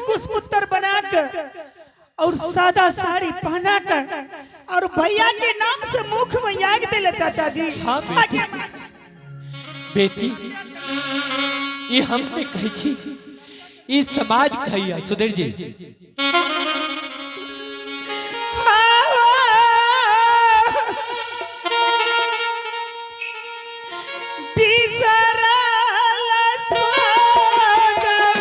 कुशपुत्र बना के और सादा साड़ी पहना के और भैया के नाम से मुख में याग दिले चाचा जी। हाँ बेटी, बेटी ये हम नहीं कहै छी, ई समाज कहैया। सुधीर जी, बिसरल सगम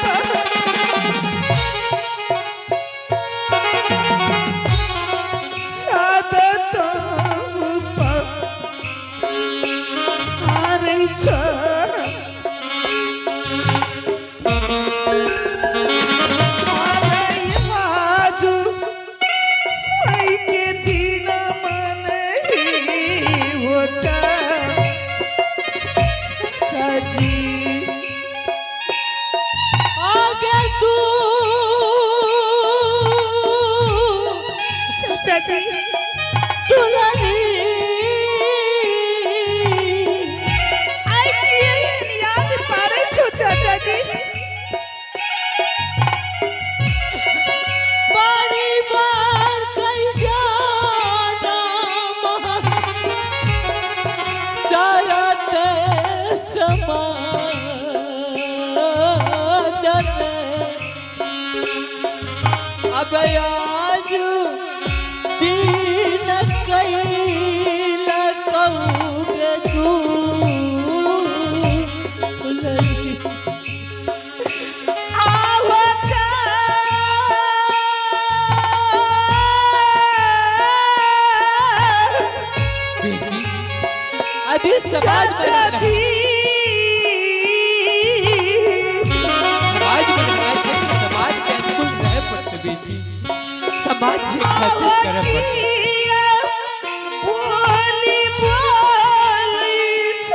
आदत हारै छ। हारै बाजू के दिन मन हो चाचा जी। आगे तू चाचा जी, दुल्हनी आइ के याद पारै छो चाचा जी? बारी बार कई जाना सारा ते समाज अब आज दिन कई लकऊ के तू आहो चा बेटी, अभी समाज में चाचा रहना जी, समाज में रहना चाहिए, समाज के अनुकूल रहे पड़ते बेटी, समाज से खातिर करे पड़ते। किया बोली बोली छ,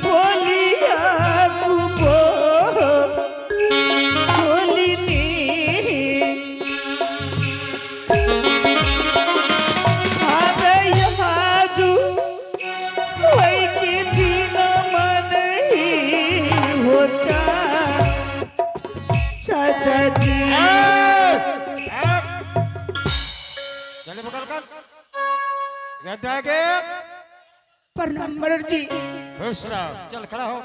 बोलिया कुबो बोलिनी अरे हाजू वही के दिन मन ही हो चा चाचा जी। चले पकड़ कर रहता है के प्रणाम मरर जी। खुश रहो, चल खड़ा हो।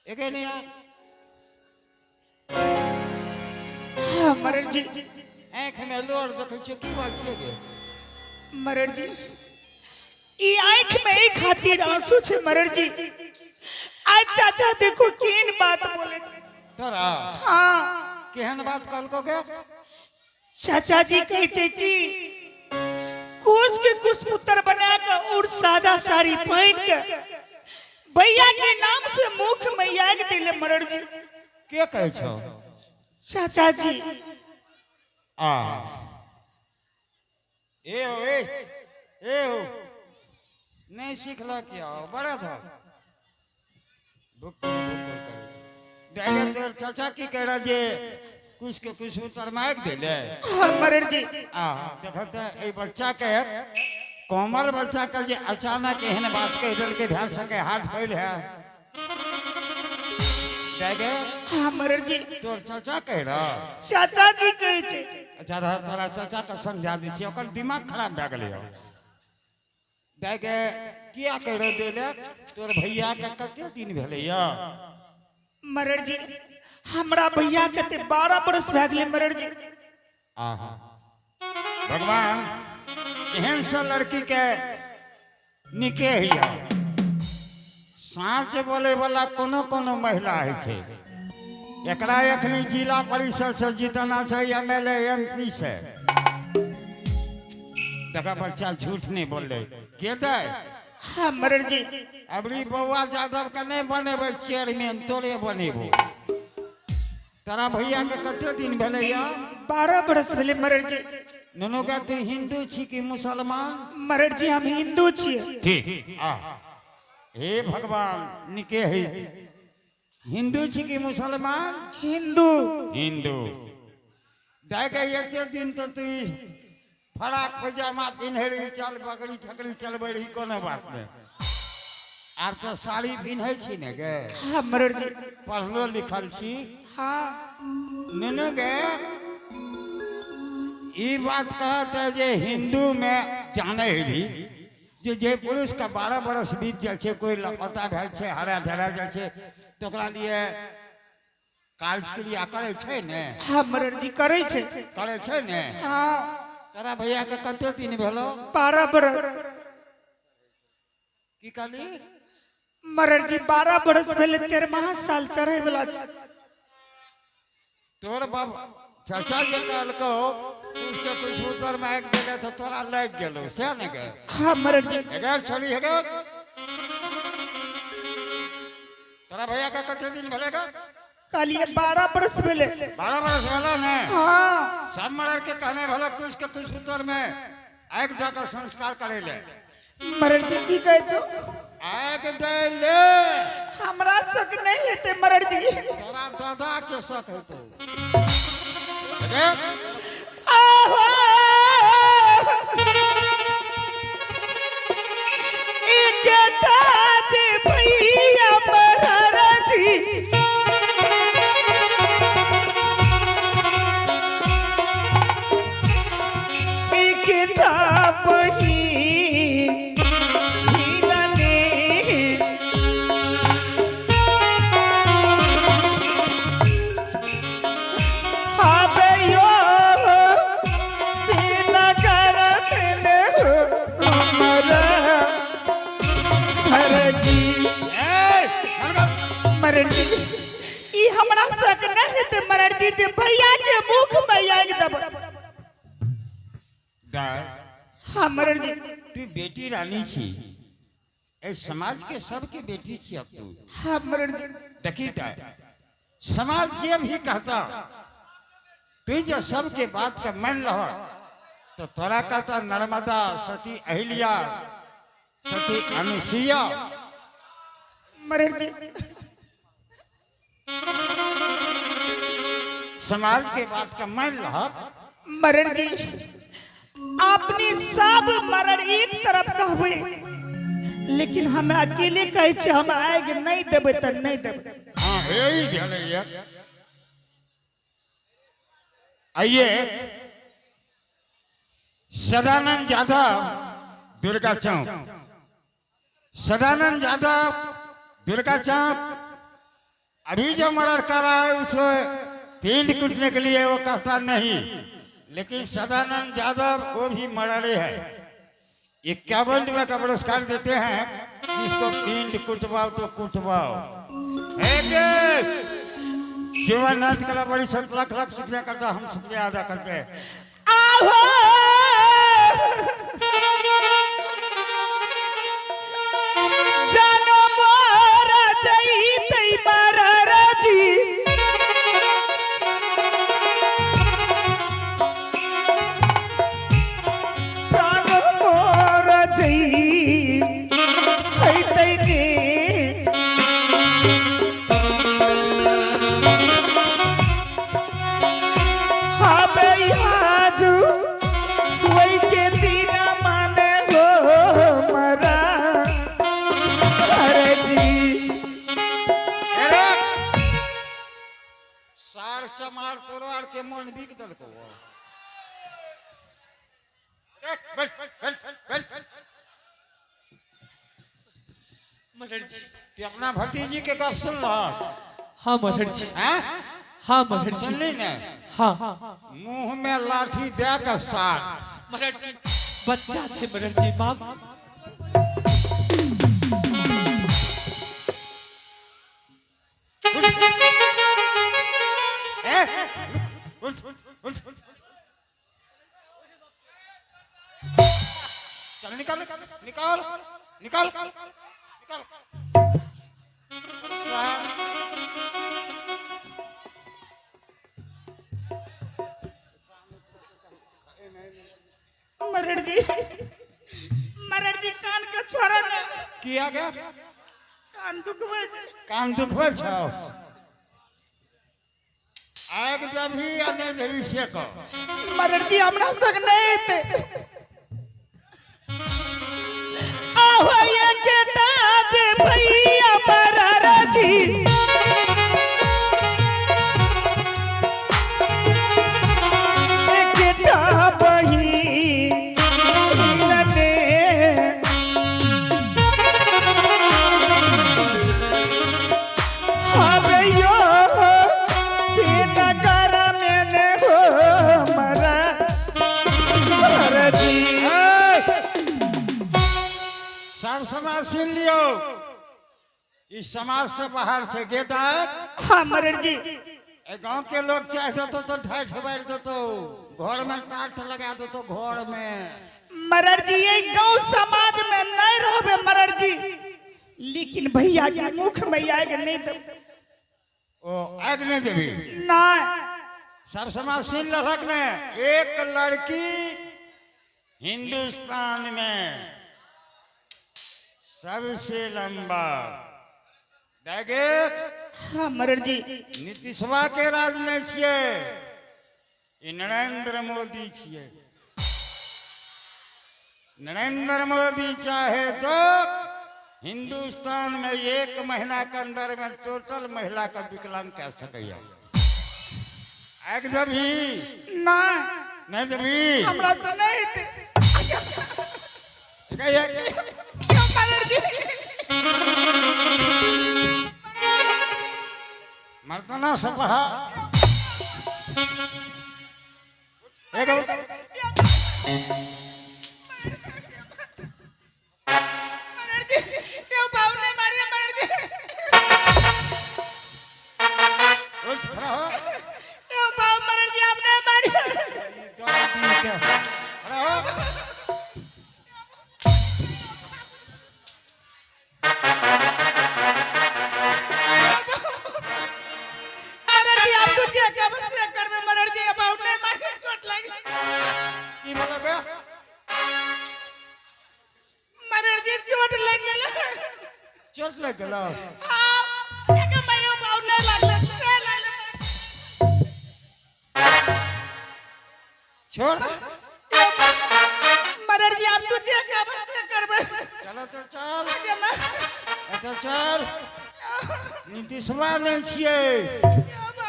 एक ही नहीं यार। हाँ मरर जी। आँख में लोर देखै छियै, की बात छियै गे? मरर जी, ई आंख में ई खातिर आंसू छे मरर जी। आज चाचा देखो केन बात बोले छे। तोरा हाँ। केहन बात कहलको के? चाचा जी कहे छे कि कुश के कुश पुत्र बना के और सादा साड़ी पहन के भैया के नाम से मुख में याग दिले मरर जी। के कहै छौ? चाचा जी। आ ए हो, ए ए हो, नहीं सीखला क्या हो? बड़ा था भूख भूख कर डायरे। तोर चाचा की कह रहा जे कुछ के कुछ उतर माइक देले? हाँ मरर जी। आ देखत एहि बच्चा के, कोमल बच्चा के जे अचानक एहन बात कहि देलकै, भए सके हाथ फैल है दाइ। हाँ मरर जी। तोर चाचा कहि रहा? चाचा जी कहे छे। अच्छा रह, तोरा चाचा के समझा दै छियै, ओकर दिमाग खराब भए गेलै हौ। दाइ के किया कहि रहल देले? तोर भैया के कते दिन भेलैया? मरर जी, हमरा भैया के ते 12 बरस भए गेलै मरर जी। आहा भगवान, एहन सा लड़की के निके हिया। साँच बोले वाला कोनो कोनो महिला होइ छै। एकरा एखनी जिला परिषद से जीतना छै, MLA MP से। देखा, बच्चा झूठ नहीं बोलले के दै? हाँ मरर जी। अबरी बौआ जादव के नहीं बनेबै चेयरमैन, तोरे बनेबो। तोरा भैया के कते दिन भेलैया? 12 बरस भेलै मरर जी। नुनू का, तू हिंदू छी कि मुसलमान? मरर जी, हम हिंदू छियै। ठीक। आ हे भगवान, निके है। हिंदू छी कि मुसलमान? हिंदू। हिंदू। दाइ के एते दिन तो तू फराक पैजामा पिन्हे रही, चल बकरी छकरी चलबै रही, कोनो बात नहि। आर तो साड़ी पिन्है छी ने गे? हाँ मरर जी। पढ़लो लिखल छी? हाँ। नुनू गे, ई बात कहत है जे हिंदू में जाने भी जे जे पुरुष के 12 बरस बीत जाइ छै, कोई लापता भए छै, हरा धरा जाइ छै, तऽ ओकरा लिए कार्य क्रिया करै छै ने? हाँ मरर जी, करै छै। करै छै ने? हाँ। तोरा भैया के कते दिन भेलो? 12 बरस। की कहली? मरर जी, 12 बरस भेले, 13वां साल चढ़े वाला छै। तोर बाप चाचा जे कहलको उसके कुछ ऊपर में आगि देले तो तोरा लागि गेलो से ने गे? हाँ मरर जी। हेगे छोड़ी, हेगे, तोरा भैया के कते दिन भेले गे? कहलिए 12 बरस भेले। 12 बरस भेलो ने? हाँ। सब मरर के कहने भेलो कुछ के कुछ उत्तर में आगि दऽ के संस्कार करे ले। मरर जी, की कहै छौ? आगि दे ले। हमरा शक नहीं हेतै मरर जी। तोरा दादा के शक हेतौ। हेगे। आहो, एकटा जे भैया मरर जी, एकटा बहिन ने। आबे यो दिन करत हमरा हर जी। ए, हलका। मरर जी, ई हमरा शक नहीं हेतै मरर जी जे भैया के मुख में आगि देब। दाय। हाँ मरर जी। तू बेटी रानी छी, एहि समाज के सबके बेटी छी अब तू। हाँ मरर जी। देखी दाय, समाज जे भी कहता, तू जो सबके बात के मान लह तो तोरा कहता नर्मदा, सती अहिल्या, सती अनुसुईया। मरर जी। समाज के बात के मान लह। मरर जी, अपनी सब मरर एक तरफ कहबै, लेकिन हम अकेले कहै छी, हम आगि नहीं देबै तऽ नहीं देबै। हाँ, यही भेलैया। आइए, सदानंद यादव, दुर्गा चौक। सदानंद यादव, दुर्गा चौक। अभी जो मर्डर कर रहा है, उसे पिंड कूटने के लिए वो कहता नहीं, लेकिन सदानंद यादव वो भी मर्डरे है। 51 रुपये का पुरस्कार देते हैं, जिसको पिंड कुटवाओ तो कुटवाओ। जीवन नाथ कला परिषद लाख लाख शुक्रिया करता, हम शुक्रिया अदा करते हैं। आहो, जानो मोर जइतै मरर जी, प्राण मोर जइतै ने। हाबे आजू वही के दिन माने हो मरा हर जी। अरे सार चमार, तोरो आर के मन बिक देलको। ए, बैठ बैठ बैठ। मरर जी। तू अपना भतीजी के गप सुन लह? हाँ मरर जी। हैं? हाँ मरर जी। सुनली ने? हाँ। मुंह में लाठी दे के सार। मरर जी, बच्चा छे मरर जी, माफ। ए, उठ उठ उठ उठ, चल निकाल निकाल निकाल निकाल सार। मरर जी, मरर जी, कान के छोड़ो ने। किया गया? कान दुखबै छै। कान दुखबै छौ? आगि देबही आ नहि देबही से कह। मरर जी, हमरा संग नहीं हेतै। आहो, ये के ताज। सब समाज सुन लियो, इस समाज से बाहर से गेट आयत। हाँ मरर जी। गांव के लोग चाहे देतो तो ढाई ठबार देतो, घर में टाट लगा देतो घर में। मरर जी ये गांव समाज में नहीं रहबे मरर जी, लेकिन भैया के मुख में आग नहीं दे। ओ आग नहीं देवी? नहीं। सब समाज सुन लहक ने, एक लड़की हिंदुस्तान में सबसे लंबा देखे। हाँ मरर जी। नीतीशवा के राज में छिए, ई नरेंद्र मोदी छिए। नरेंद्र मोदी चाहे तो हिंदुस्तान में एक महीना के अंदर में टोटल महिला का विकलांग कर सकैया। आग देबही? नहीं। नहीं देबही? हमरा से नहीं हेतै। कहिए। क्यों मरर जी? मर्दाना सब रहा। एक मरर जी क्यों बाबू नहीं मारिए मरर जी। उठ खड़ा हो। क्यों बाबू मरर जी आप नहीं मारिए। खड़ा हो। मरर जी आप तो जे के बस से करबे मरर जी, अब बाबू नहीं मारिए, चोट लागी। की भेलो गे? मरर जी चोट लग गेल। चोट लग गेलो? हाँ, एके माइयो बाबू नहीं लागल, नहीं लागल। छोड़। मरर जी आप तो जे के बस से करबे। चलो तो चल। आगे मैं एतऽ चल, नीतीशवा नहि छियै,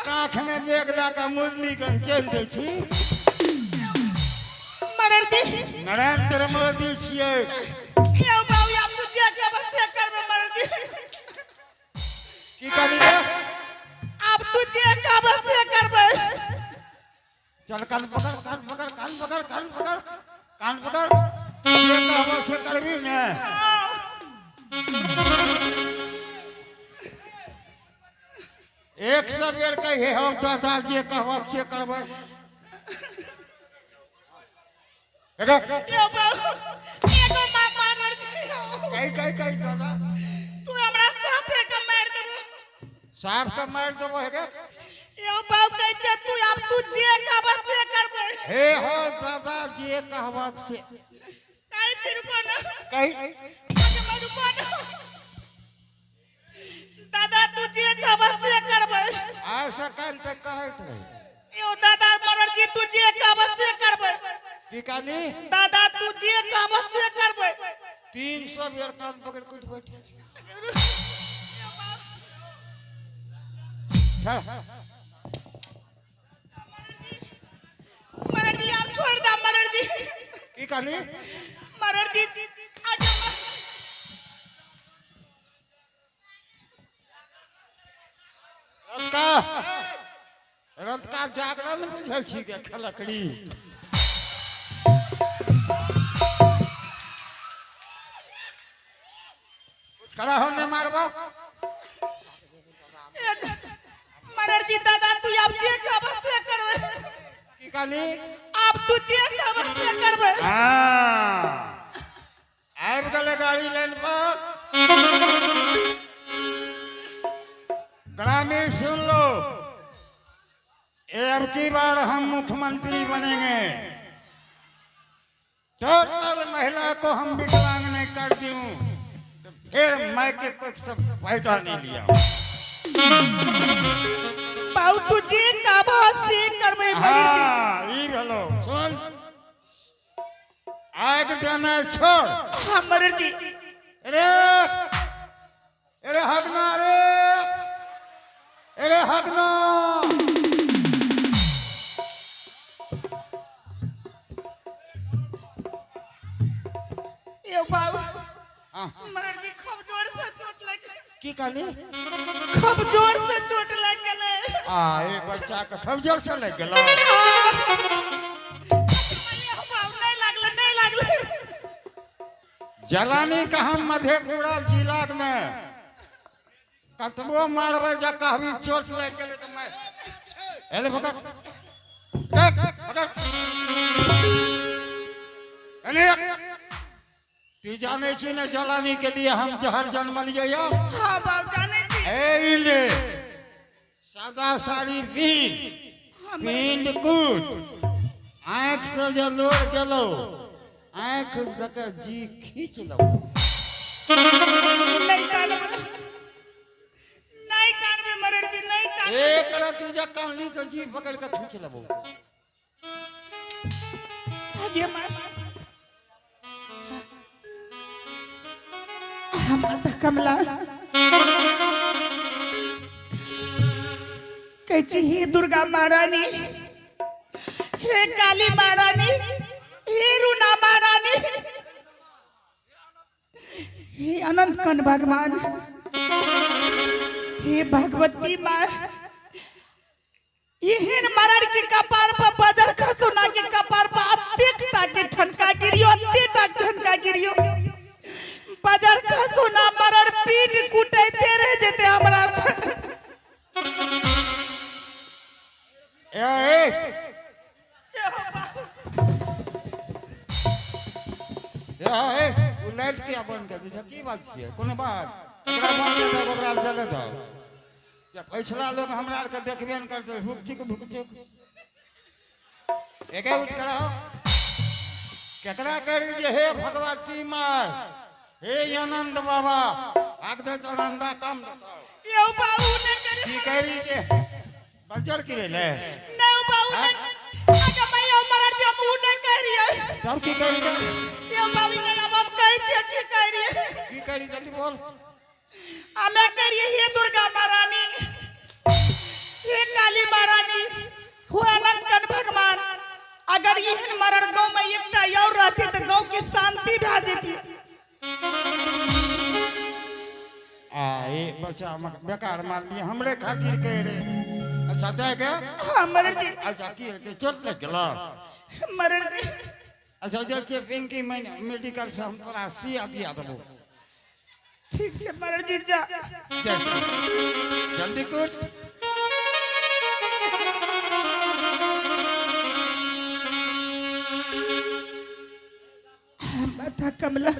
काख में बैग लए कऽ मुरलीगंज चलि दै छी। मरर जी। नरेंद्र मोदी छियै। यो बाबू आप तो जे के बस से करबे मरर जी। की कहली रे? आप तो जे के बस से करबे। चल कान पकड़, कान पकड़, कान पकड़, कान पकड़, कान पकड़। जे कहबो से करबी ने? 100 बेर कहिए हम दादा, जे कहबो से करबै। एगो यो बाबू एगो मां मरर जी। कही कही कही दादा। तू हमरा साफे के मार देबो। साफ के मारि देबो हेगे। यो बाबू कहै छै तू आब तू जे कहबो से करबै। हे हो दादा, जे कहबो से। कहै छी रुको ना। कही। आगे मैं रुको ना। दादा तू जे कहबो से करबै। आइ से काल्हि तक कहैत रही। यो दादा मरर जी तू जे कहबो से करबै। की कहली? दादा तू जे कहबो से करबै। 300 बेर कान पकड़ के उठ बैठे। चल। मरर जी आप छोड़ दा मरर जी। की कहली? मरर जी आगे रतका रतका जागरण बुझल छी गे खलकड़ी। खड़ा हो, ने मारबो। मरर जी दादा तू आब जे कहबो से करबै। की कहली? आब तू जे कहबो से करबै। हाँ, आबि गेलै गाड़ी लाइन पर। ग्रामीण सुन लो, ये अब की बार हम मुख्यमंत्री बनेंगे, टोटल महिला को हम विकलांग नहीं कर दूं तो फिर मैं के कुछ सब फायदा नहीं लिया। बाबू तू जे कहबो से करबै मरर जी। हाँ, ई भेलो। सुन, आग देना छोड़। हाँ मरर जी। अरे अरे हगना रे, अरे हगना। यो बाबू। हाँ। मरर जी खूब जोर से चोट लग की कहली? खूब जोर से चोट लग गेलै। आ एक बच्चा के खूब जोर से लग गेलो। बाबू नहीं लागले, नहीं लागले। जलानी का हम मधेपुरा जिला में कतबो मारबै जे कहबी चोट लागि गेलै तऽ मारि एले पकड़, देख पकड़ एने। तू जानै छी ने, जलानी के लिए हम जहर जन्मलियै यौ। हाँ बाबू, जानै छी। ए ले सादा साड़ी पीन, पिंड कूट, आँखि से जे लोर गेलो, आँखि दऽ के जी खींच लो। नहीं कानबे, नहीं कानबे मरर जी, नहीं कानबे। एक रति जे कानली तऽ जी पकड़ के खींच लेबो। आगे मार माता कमला, कहै छी, हे दुर्गा महारानी, हे काली महारानी, हे रुना महारानी, हे अनंत कन भगवान, हे भगवती माँ, एहन मरर के कपार पर बजर खसोना के कपार पर अतेक टा के ठनका गिरियो, अतेक टा के ठनका गिरियो, बजर खसोना मरर पीट कुटैते रह जेते हमरा से। ए ए ए ए, ओ लाइट किया बंद कर दै छै? की बात छियै? कोनो बात? ओकरा बंद कर दे, ओकरा जले दो। जब पिछला लोग हमरा आरके देखबे ने करतै, भुक चुक भुक चुक एके उठ कराओ। केकरा करी जे हे भगवती माय, हे आनंद बाबा, आग दे तो आनंदा कम देतो। यौ बाबू, ने करी। की करी जे बजर की ले? नहीं बाबू, ने आगे मैं मरर जी, हम उ नहीं कह रहियै। तब की करी जे? यौ बाबू, नहीं, अब हम कहै छियै की कह रहियै। की करी, जल्दी बोल। हमें करिए, हे दुर्गा महारानी, हे काली महारानी, हो अनंत कन भगवान, अगर एहन मरर गाँव में एकटा और रहते तो गाँव के शांति भए जेती। आ ए बच्चा बेकार मार लिए हमरे खातिर कह रे। अच्छा दे के। हाँ मरर जी। अच्छा, की हेतै? चोट लागि गेलो? मरर जी। अच्छा, जे छै पिंकी मेडिकल से हम तोरा सिया दिया देबो। ठीक छै मरर जी, जा। जाइ छी। जल्दी कर। माता कमला,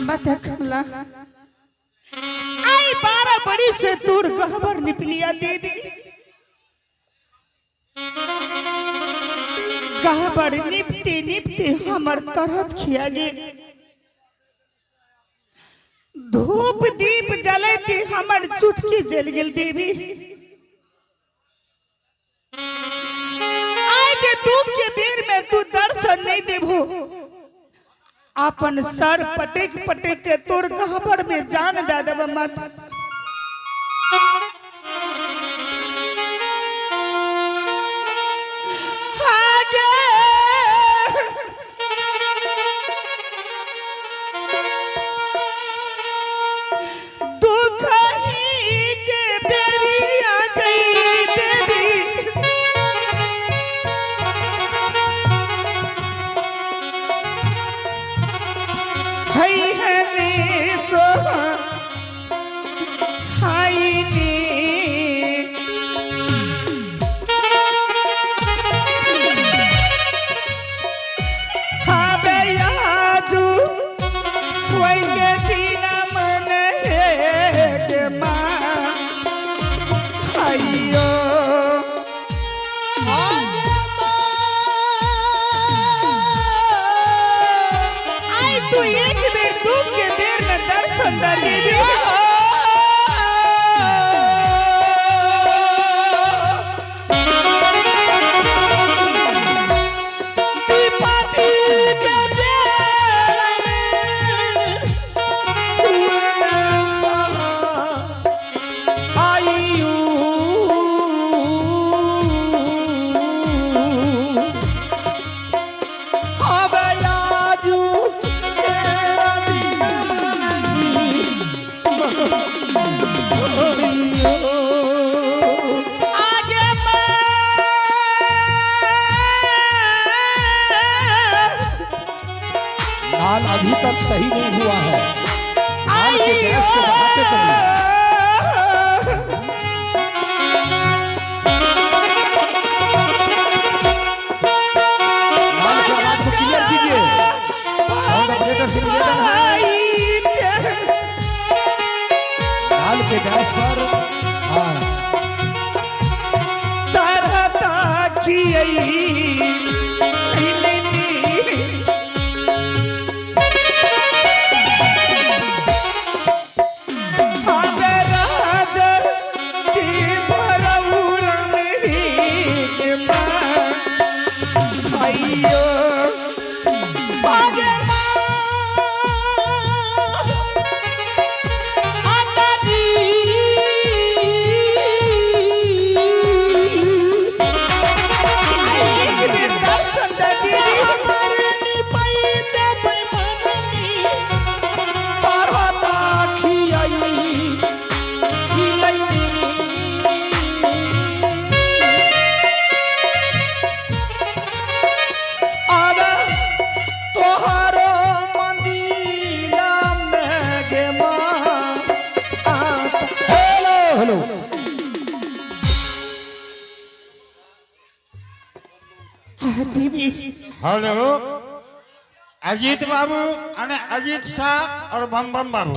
माता कमला, आई 12 बड़ी से दूर गहबर निपलिया देवी, गहबर निपते निपते हमर तरत खिया गेल, धूप दीप जलते हमर चुटकी जल गेल देवी। आइ जे दुख के बेर में तू दर्शन नहीं देबो, अपन सर पटक पटक के तोर गहबर में जान दे देब माता। आगे दुख ही के बेरिया गई देवी। हई है ने सो हाई ने हाबे आजू वही के दीना मन हे के माँ हाइयो। आगे आई तू एक बेर दुख के बेर में दर्शन दे देवी। विपत्ति के बेर में हुए सहा आयु। नाल अभी तक सही नहीं हुआ है। नाल के गैस को बढ़ाते चलिए। नाल की आवाज को क्लियर कीजिए। साउंड ऑपरेटर से निवेदन है, नाल के डैश पर। हाँ, हेलो हेलो, देवी। हेलो, अजीत बाबू અને अजीत शाह और बम बम बाबू,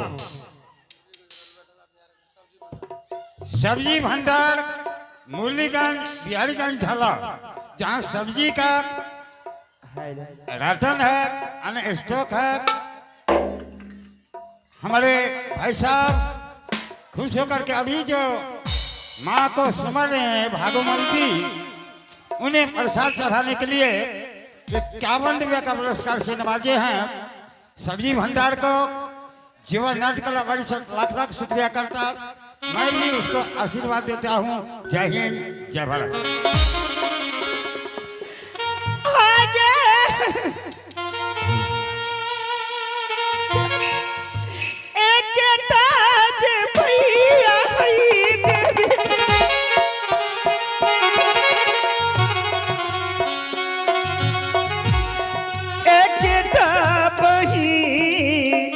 सब्जी भंडार मुरलीगंज बिहारीगंज ढाला, जहाँ सब्जी का राशन है और स्टॉक है। हमारे भाई साहब खुश होकर के अभी जो माँ को समझ रहे हैं भागोमंती, उन्हें प्रसाद चढ़ाने के लिए 51 रुपये का पुरस्कार से नवाजे हैं। सब्जी भंडार को जीवन नाट्य कला परिषद लाख लाख शुक्रिया करता। मैं भी उसको आशीर्वाद देता हूँ। जय हिंद, जय भारत। आगे एकटा जे भैया है देवी, एकटा बहिन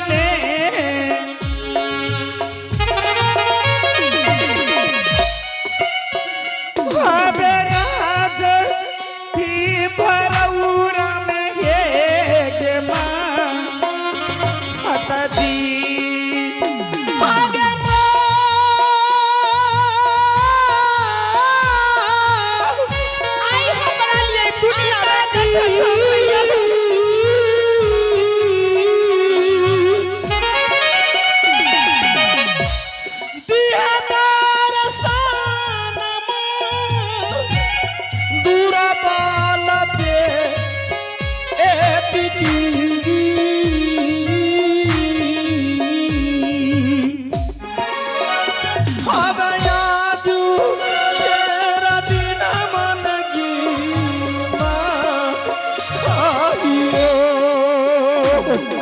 ने। भावे राज थी भरौरा में हे गे माँ हतजी। आई हमरा लिए दुनिया में कथा चलैया।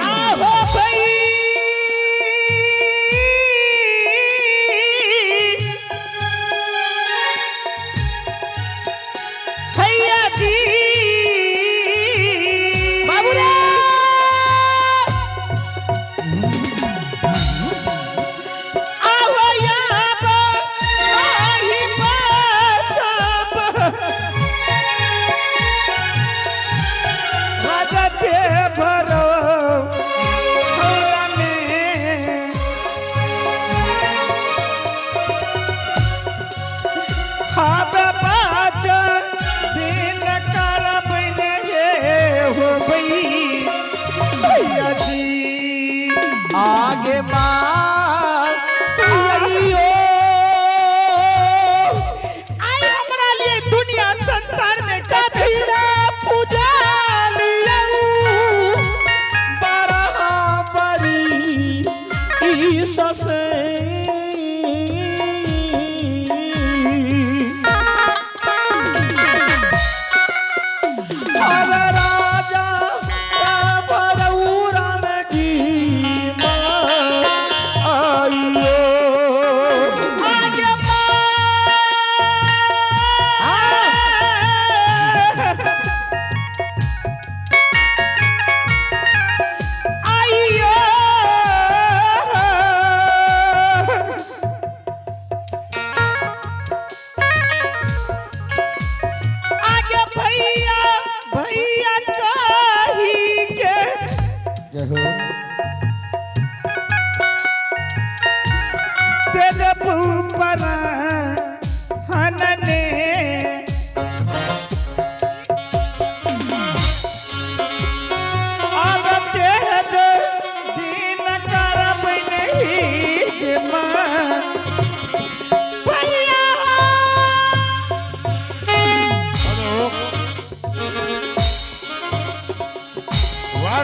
आहो भई, भैया जी, बाबू रे, आहो याब आही बचब राजा के भरो हौला में। हाथ पाच बिन करब ने हो भई भैया जी। आगे माँ आइयो। आई हमरा लिए दुनिया संसार में कथे। कथिरा पूजा लियौ बराबरी ईसा से। हर राजा भरौरन की माँ आइयो। आगे माँ।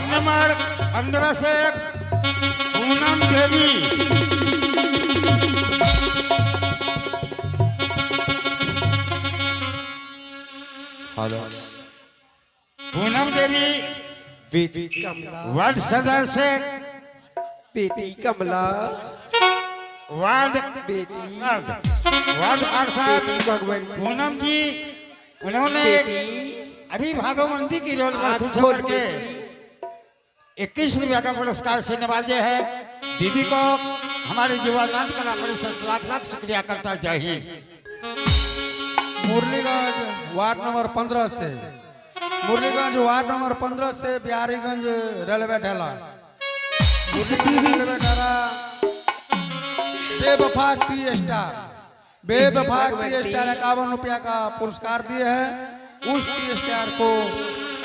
वार्ड नंबर 15 से पूनम देवी। हेलो। पूनम देवी बेटी वार्ड सदस्य बेटी कमला, वार्ड बेटी वार्ड पार्षद बेटी भगवंती, पूनम जी, उन्होंने बेटी अभी भागवंती की रोल पर आँख खुश खोल होकर के बेटी। 21 रुपया का पुरस्कार से नवाजे है। दीदी को हमारे युवा नाट्य कला परिषद लाख लाख शुक्रिया करता। जय हिंद। मुरलीगंज वार्ड नंबर 15 से, मुरलीगंज वार्ड नंबर 15 से बिहारीगंज रेलवे ढाला, रेलवे ढाला, बेवफा टी स्टार, बेवफा टी स्टार 51 रुपया का पुरस्कार दिए हैं। उस टी स्टार को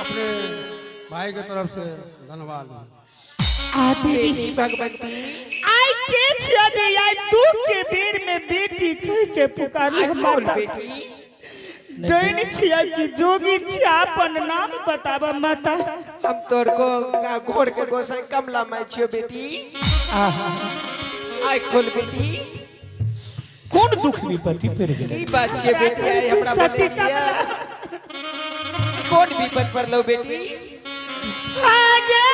अपने भाई की तरफ से धन्यवाद। आ देवी, बेटी भगवंती, आई के छिया जे आई दुख के बेर में बेटी कह के पुकारले? आँख खोल माता, बेटी। डैन छिया कि जोगी छिया? अपन नाम बताब माता। हम तोर को घोड़ के गोसाई कमला माई छियो बेटी। आँख खोल बेटी। कोन दुख विपत्ति पड़ गेलै? की बात छियो बेटी, आइ हमरा सती बोलेलियै? कमला। कोन विपद पड़लो बेटी? आगे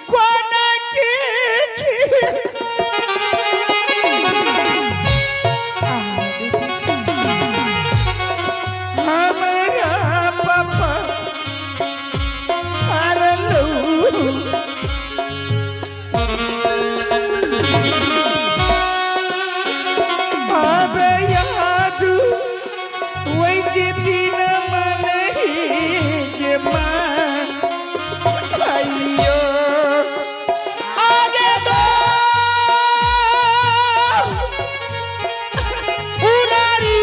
कोना के हमरा पापा हारलू। आबे आजू वही के दिन मन के माँ आइयो आगे दो उड़ारी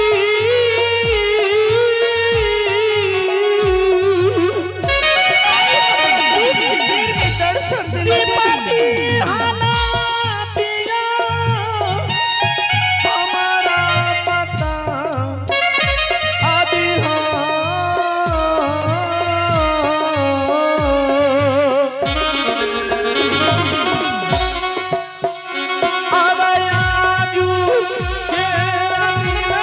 दर्शन दिले। हाना पिया हमारा पता अभी हो। अब आजू केरा दिन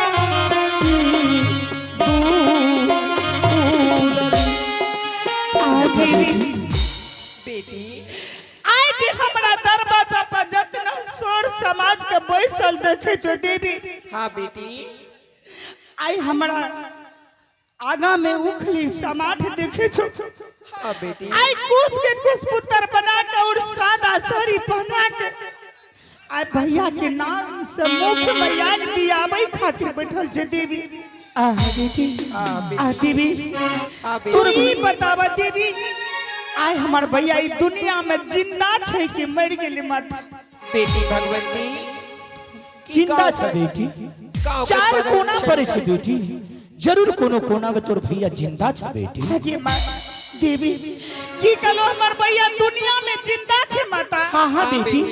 बेटी, आज हमरा दरवाजा पर जतना सोर समाज के बैसल देखे छो देवी, हाँ बेटी। आई हमरा आगा में उखली समाठ देखे छो, हाँ बेटी। आई कुश के कुश पुत्र बना के और सादा साड़ी पहना के आई भैया के नाम से मुख में याद दियाबै खातिर बैठल छे देवी। आ बेटी, आ देवी, हाँ तू बेटी। ई बताब देवी, आइ हमर भैया ई दुनिया में जिंदा छै कि मरि गेलै माता? बेटी भगवती, की जिंदा गाँव छ बेटी। गाँव के चार बगल कोना छै। पड़े छै बेटी, जरूर कोनो कोना में तोर भैया जिंदा छ बेटी। आगे माँ देवी, की कहलो, हमर भैया दुनिया में जिंदा छै माता? हाँ हाँ बेटी,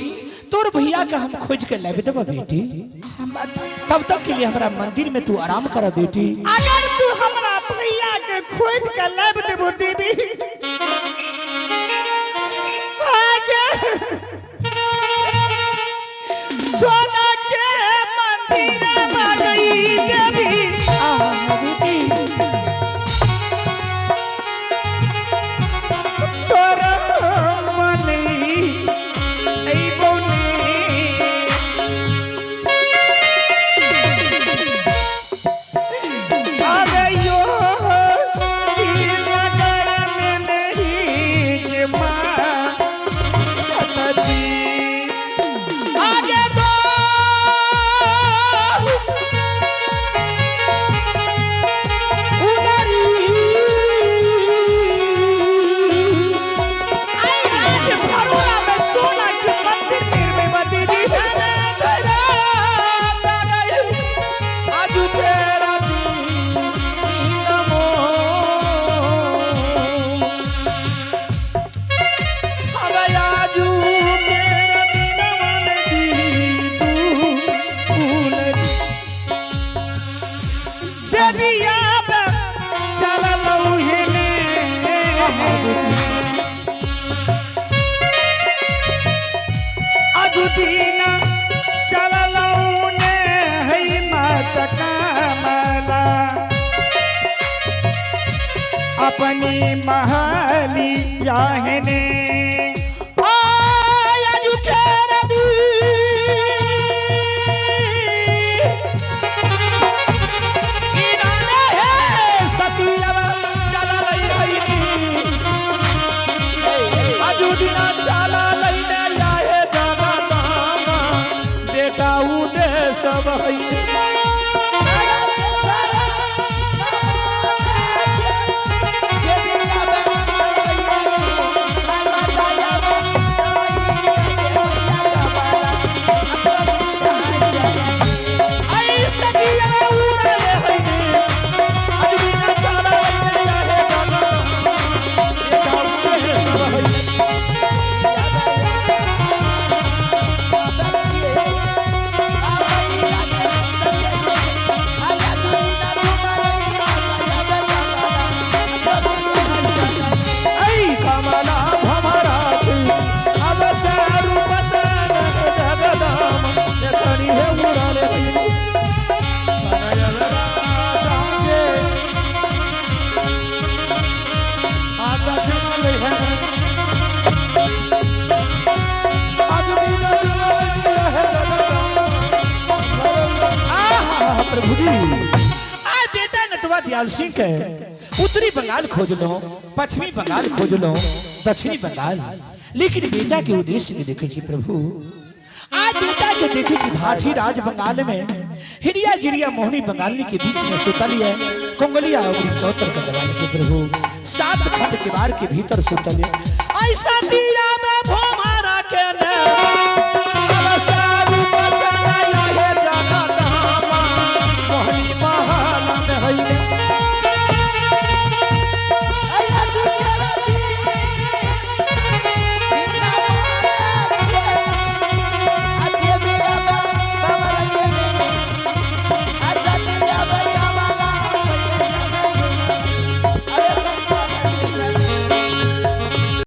तोर भैया के हम खोज के लाबि देबा बेटी। हाँ, माता। तब तक के लिए हमरा मंदिर में तू आराम कर बेटी। अगर तू हमरा भैया के खोज के लाबि देबो देवी, आगे सोना के मंदिर गई देवी, आ बेटी। तोरा मनी अइबो ने। अरे यो दिल नगर में। अपनी महली याहने। सब है। प्रभु जी, आ बेटा नटवा दयाल सिंह के उत्तरी बंगाल खोज लो, पश्चिमी बंगाल खोज लो, दक्षिणी बंगाल, लेकिन बेटा के उद्देश्य में देखे छी प्रभु। आ बेटा के देखे छी भाठी राज बंगाल में हिरिया जिरिया मोहनी बंगाली के बीच में सुतल है कोंगलिया और चौतर के दवाल के प्रभु 7 खंड के बार के भीतर सुतल है। ऐसा दिया में भोमारा के ने